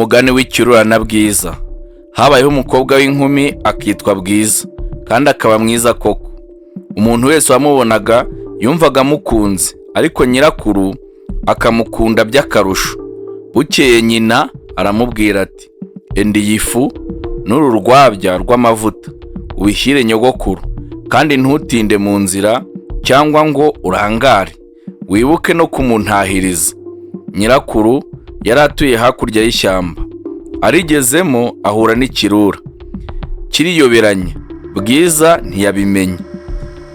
Umugani w'ikirura na Bwiza. Habayeho umukobwa w'inkumi akitwa Bwiza, kandi akaba mwiza koko. Umuntu wese wamubonaga yumvaga amukunze, ariko nyirakuru akamukunda by'akarusho. Bukeye nyina aramubwira ati: "Enda iyi fu n'uru rwabya rw'amavuta ubishyire nyogokuru, kandi ntutinde mu nzira cyangwa ngo urangare, wibuke no kumuntahiriza." Nyirakuru yari atuye hakurya y'ishyamba. Arigezemo ahura n'ikirura kiriyoberanya. Bwiza ntiyabimenya.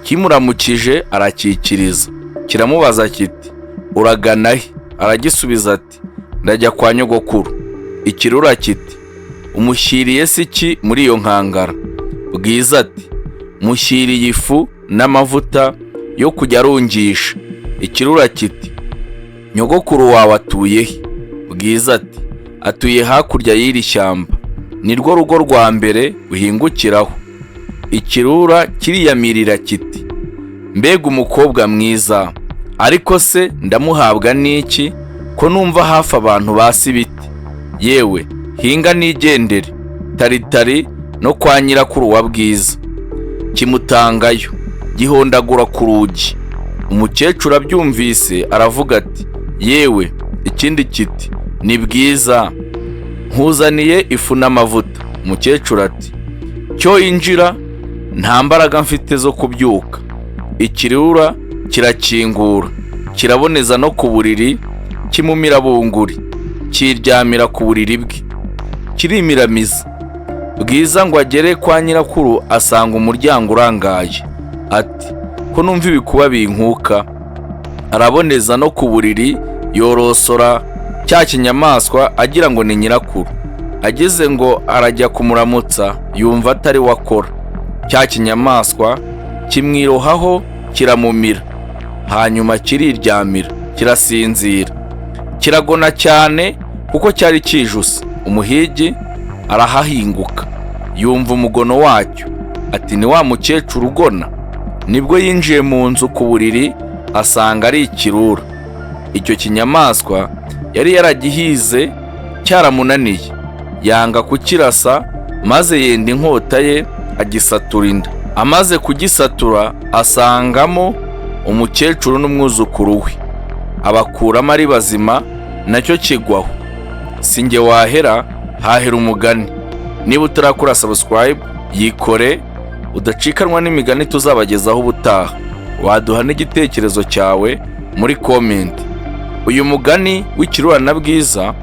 Kimuramukije arakikiriza, kiramubaza kiti: "Uragana he?" Aragisubiza ati: "Ndajya kwa nyogokuru." Ikirura kiti: "Umushyiriye se iki muri iyo nkangara?" Bwiza ati: "Mushyiriye ifu n'amavuta yo kujya arungisha." Ikirura kiti: "Nyogokuru wawe atuye he?" Bwiza ati: "Atuye hakurya y'iri shyamba, ni rwo rugo rwa mbere uhingukiraho." Ikirura kiriyamirira kiti: "Mbega umukobwa mwiza! Ariko se ndamuhabwa n'iki, ko numva hafi abantu basa ibiti? Yewe, hinga nigendere taritari no kwa nyirakuru wa Bwiza." Kimutangayo, gihondagura ku rugi. Umukecuru abyumvise aravuga ati: "Yewe." Ikindi kiti: "Ni Bwiza, nkuzaniye ifu n'amavuta." Umukecuru ati: "Cyo injira, nta mbaraga mfite zo kubyuka." Ikirura kirakingura, kiraboneza no ku buriri, kimumira bunguri, kiryamira ku buriri bwe, kirimiramiza. Bwiza ngo agere kwa nyirakuru asanga umuryango urangaye. Ati: "Ko numva ibikuba binkuka?" Araboneza no ku buriri, yorosora cya kinyamaswa agira ngo ni nyirakuru. Ageze ngo arajya kumuramutsa, yumva atari we akora. Cya kinyamaswa kimwirohaho, kiramumira, hanyuma kiriryamira, kirasinzira, kiragona cyane kuko cyari kijuse. Umuhigi arahahinguka, yumva umugono wacyo, ati: "Ni wa mukecuru ugona." Nibwo yinjiye mu nzu ku buriri, asanga ari ikirura. Icyo kinyamaswa yari yaragihize cyaramunaniye, yanga kukirasa, maze yenda inkota ye agisatura inda. Amaze kugisatura asangamo umukecuru n'umwuzukuru we, abakuramo ari bazima, nacyo kigwaho. Si njye wahera, hahera umugani. Niba utarakora subscribe, yikore udacikanwa n'imigani tuzabagezaho ubutaha. Waduha n'igitekerezo cyawe muri comment. Uyu mugani w'ikirura na Bwiza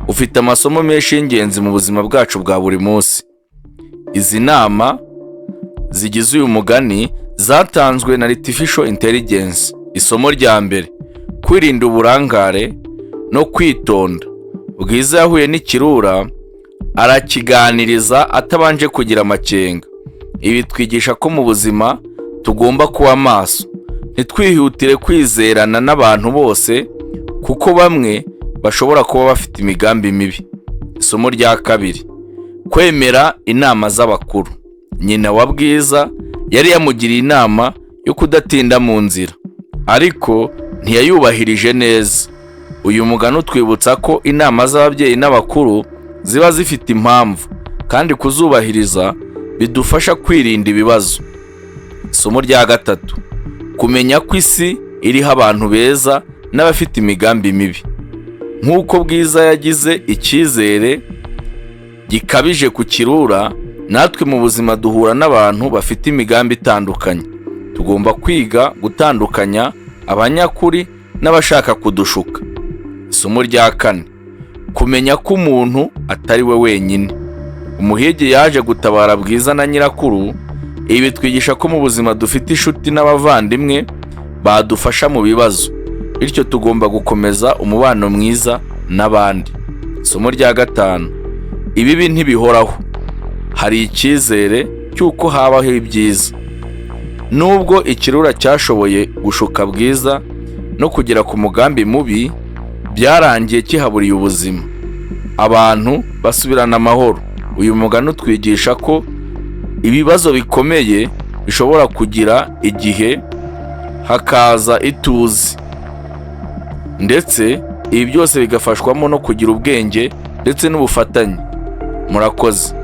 ufite amasomo menshi y'ingenzi mu buzima bwacu bwa buri munsi. Izi nama zigize uyu mugani zatanzwe na Artificial Intelligence. Isomo rya mbere: kwirinda uburangare no kwitonda. Bwiza yahuye n'ikirura arakiganiriza atabanje kugira amakenga. Ibi twigisha ko mu buzima tugomba kuba maso, ntitwihutire kwizerana n'abantu bose, kuko bamwe bashobora kuba bafite imigambi mibi. Isomo rya kabiri: kwemera inama z'abakuru. Nyina wa Bwiza yari yamugiriye inama yo kudatinda mu nzira, ariko ntiyayubahirije neza. Uyu mugani utwibutsa ko inama z'ababyeyi n'abakuru ziba zifite impamvu, kandi kuzubahiriza bidufasha kwirinda ibibazo. Isomo rya gatatu: kumenya ko isi iriho abantu beza n'abafite imigambi mibi. Nk'uko Bwiza yagize icyizere gikabije ku kirura, natwe mu buzima duhura n'abantu bafite imigambi itandukanye. Tugomba kwiga gutandukanya abanyakuri n'abashaka kudushuka. Isomo rya kane: kumenya ko umuntu atari we wenyine. Umuhigi yaje gutabara Bwiza na nyirakuru. Ibi bitwigisha ko mu buzima dufite inshuti n'abavandimwe badufasha mu bibazo, bityo tugomba gukomeza umubano mwiza n'abandi. Isomo rya gatanu: ibibi ntibihoraho, hari icyizere cy'uko habaho ibyiza. Nubwo ikirura cyashoboye gushuka Bwiza no kugera ku mugambi mubi, byarangiye kihaburiye ubuzima, abantu basubirana amahoro. Uyu mugani utwigisha ko ibibazo bikomeye bishobora kugira igihe hakaza ituze, ndetse ibi byose bigafashwamo no kugira ubwenge. ndetse n'ubufatanye. Murakoze.